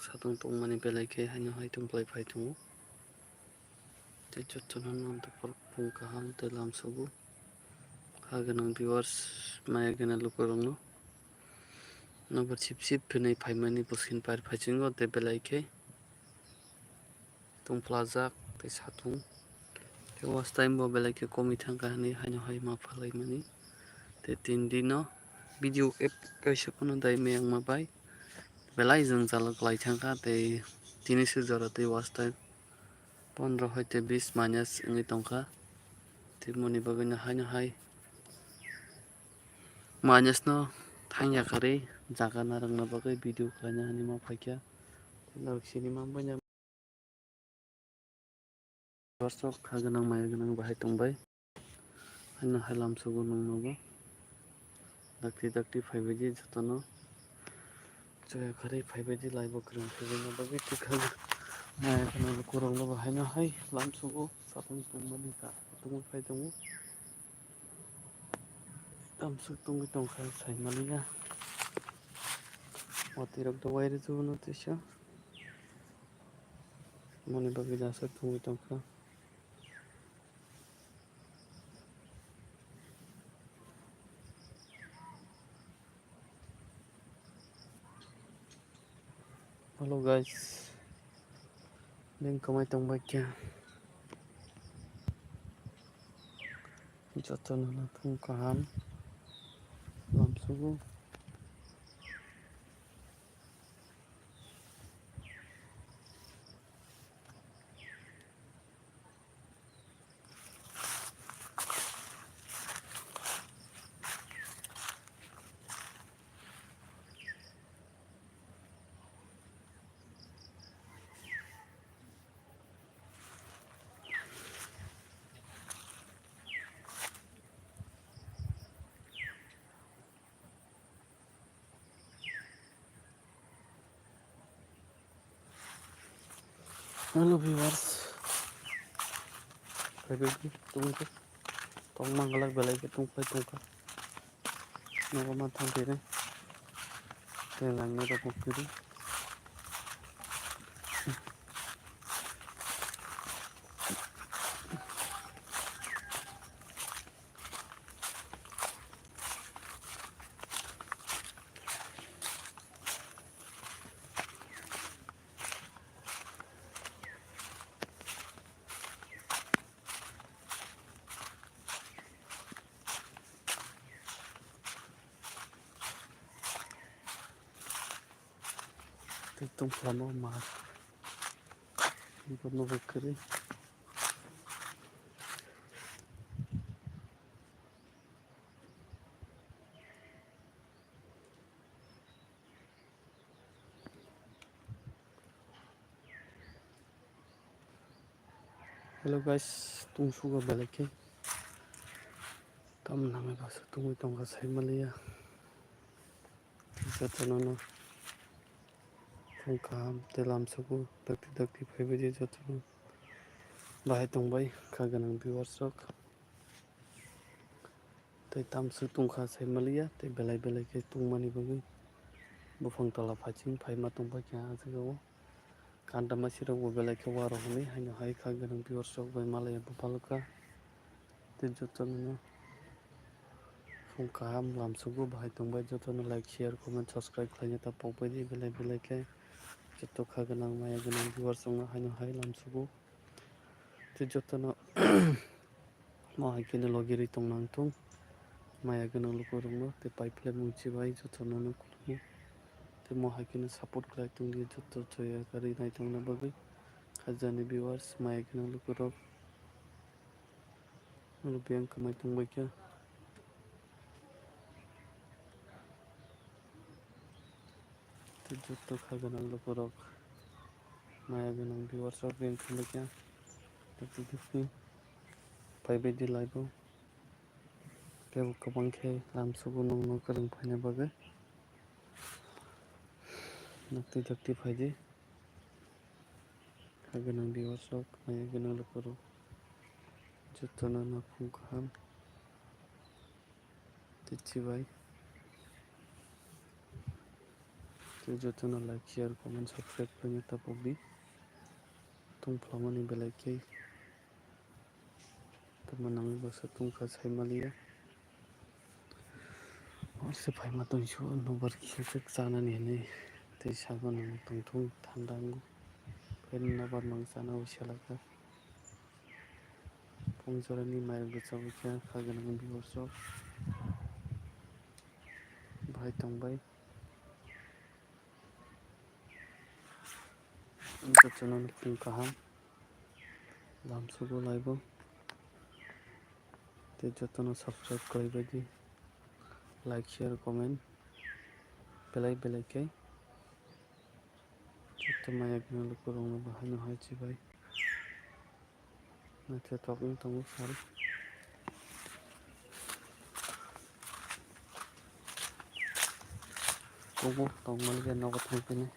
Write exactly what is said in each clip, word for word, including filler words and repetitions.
Satung tongmani belai khe haino hai tongplai phai tongo. Tei jotono nang tongphuru phung kaham tei lamsogo. Ha gwnang viewers, maya gwnang lukurokno. Nobar sip sip hwnwi phaimani bwswkni par phaisingo tei belai khe tongphlajak tei satung. Tei watch time bo belai khe komwi thangkha hwnwi haino hai ma phalaimani. Tei tin dino video app kaisa phano dai meyangma bai belai jwngjal kwlai thangkha tei tini se jora tei watch time pondro hai tei bis minus wngwi tongkha. Tei moni bagwino haino hai minus no thangya karwi jaga narwkna bagwi video khlaina hwnwi ma phaikha. Tei norok sini ma bwino. Borsok kha gwnang maya gwnang bahai tongbai. Haino hai lamsogo nung nogo. Dakti dakti phaibaidi jotono. Chaya kharwi phaibaidi laibo kwrwng phaibaino bagwi tikha maya gwnang lukurokno bo haino hai lamsogo satung tongmani ka tongwi phai tongo. Tamswk tongwi tongkha saimaliya. Watirok do wairi chubuno tisa. Moni bagwi jasa tongwi tongkha. Hello guys, beng kwmai tongbai khe jotono no phung kaham lamsugo. Hello viewers, phaibai di tongkha, tongma glak belai khe tongphai tongkha, nogo ma thang phiri, tei langni rok bo phiri. Tei tongphano ma. Bono bo kwrwi. Hello guys, tungsugo belai khe. Tam nangwi baksa tungwi tongkha saimaliya. Jotono no phung kaham tei lamsugo dakti dakti phaibaidi jotono bahai tongbai kha gwnang viewers rok. Tei tamswk tongkha saimaliya tei belai belai khe tongmani bagwi buphang tola phaiching phaima tongbai kha ah jagao. Kanta masirokbo belai khe uarok hwnwi haino hai kha gwnang viewers rok bai malaiya buphalokha. Tei jotono no phung kaham lamsugo bahai tongbai jotono like, share, comment, subscribe khlaina ta pokbai di belai belai khe. Joto kha gwnang maya gwnang viewers rokno haino hai lamsugo. Tei jotono mo hai kheno logi rwi tong nang thung. Maya gwnang lukurokno tei pai phlai mung chibai jotono no khulumgo. Tei mo hai kheno support khlai tong di joto joya kwrwi nai tongna bagwi. Hajani viewers, maya gwnang lukurok. Ano biyang kwmai tongbai kha. Tei joto kha gwnang lukurok, maya gwnang viewers rok biyang kwmai kha. Dakti dakti phaibai di live o. Tei bo kwbang khe lamsugo nokno kwrwng phaina bagwi. Dakti dakti phai di. Kha gwnang viewers rok, maya gwnang lukurok, jotono no phung kaham tei chibai. Tei jotono like, share, comment, subscribe khlaina ta pokdi. Tungphlamani belai khe tamo nangwi baksa tungkha saimaliya. Orse phaima tongsu nobar kisa khe chanani hinwi tei sabo nang tongthung thanda wngo. Phaini nobar mang chana wi selaka. Pung jorani mai bwchao khe kha gwnang viewers rok. Bahai tongbai. Jotono nukhung kaham. Lamsugo laibo. Tei jotono subscribe khlaibaidi. Like, share, comment. Belai belai khe. Joto maya gwnang lukurokno bahaino hai chibai. Naithotok wng tongo sal. Kubu tongmani khe nogo thangphinai.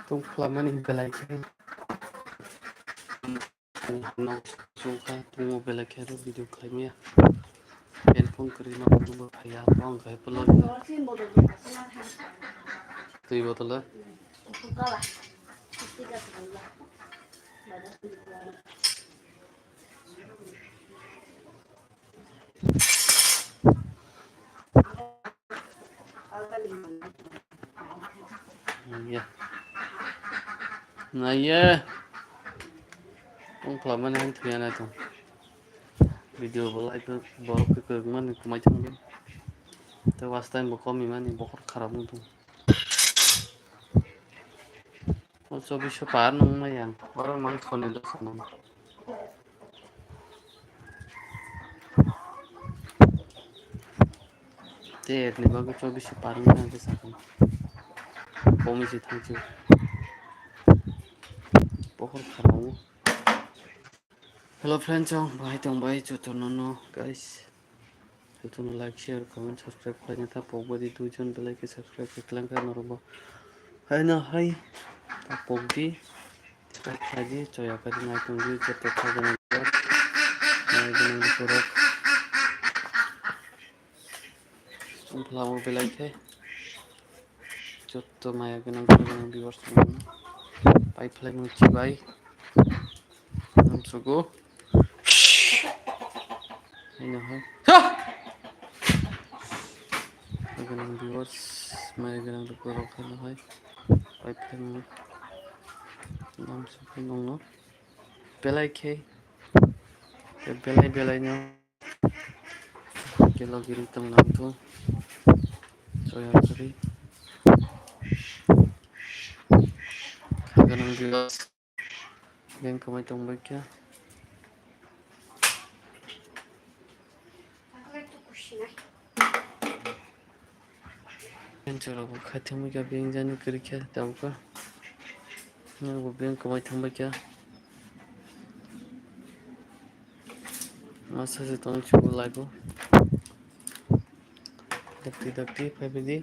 Tungphlamani belai khe nok chukha, tungo belai khe aro video khlaimaya. Handphone kwrwi ma phunukbo phaiya, bo wngkha hai pulo. Twi bottle. Naiya. Naiya. Tungphlamani han thuya nai tong. Video bo like borok khe kwrwngmani kwmai thangdi. Tei watch time bo komimani bokhor kharap wng tong. O chobbish par nung ma yang, oro mang thoni lo khamo. Te ni bagwi chobbish par nung ma yang sakam. Komi si thangchi. Pohor kharao. Hello friends, chong bahai tong bai jotono no guys. Jotono like, share, comment, subscribe khlaina ta pokbadi duijon belai khe subscribe khe khlangkha norokbo. Haino hai ta pokdi subscribe khlaidi choya kari nai tongdi joto kha gwnang borok. Nai gwnang borok. Tongphla o belai khe. Joto maya gwnang gwnang viewers rok no pai phlai mung chibai. Namsogo. Haino hai. Ha! Gwnang viewers, maya gwnang rok rok haino hai. Pai phlai mung. Namsogo nongno. Belai khe. Belai belai no. Kelo giri tong lamthu. Choya kari. Kha gwnang viewers. Beng kwmai tong bai kha. Beng chwla bo khaithangwi kha beng jani kwrwi kha tabukha. Nokbo beng kwmai thang bai kha. Masa se tong chugo laibo. Dakti dakti phaibaidi.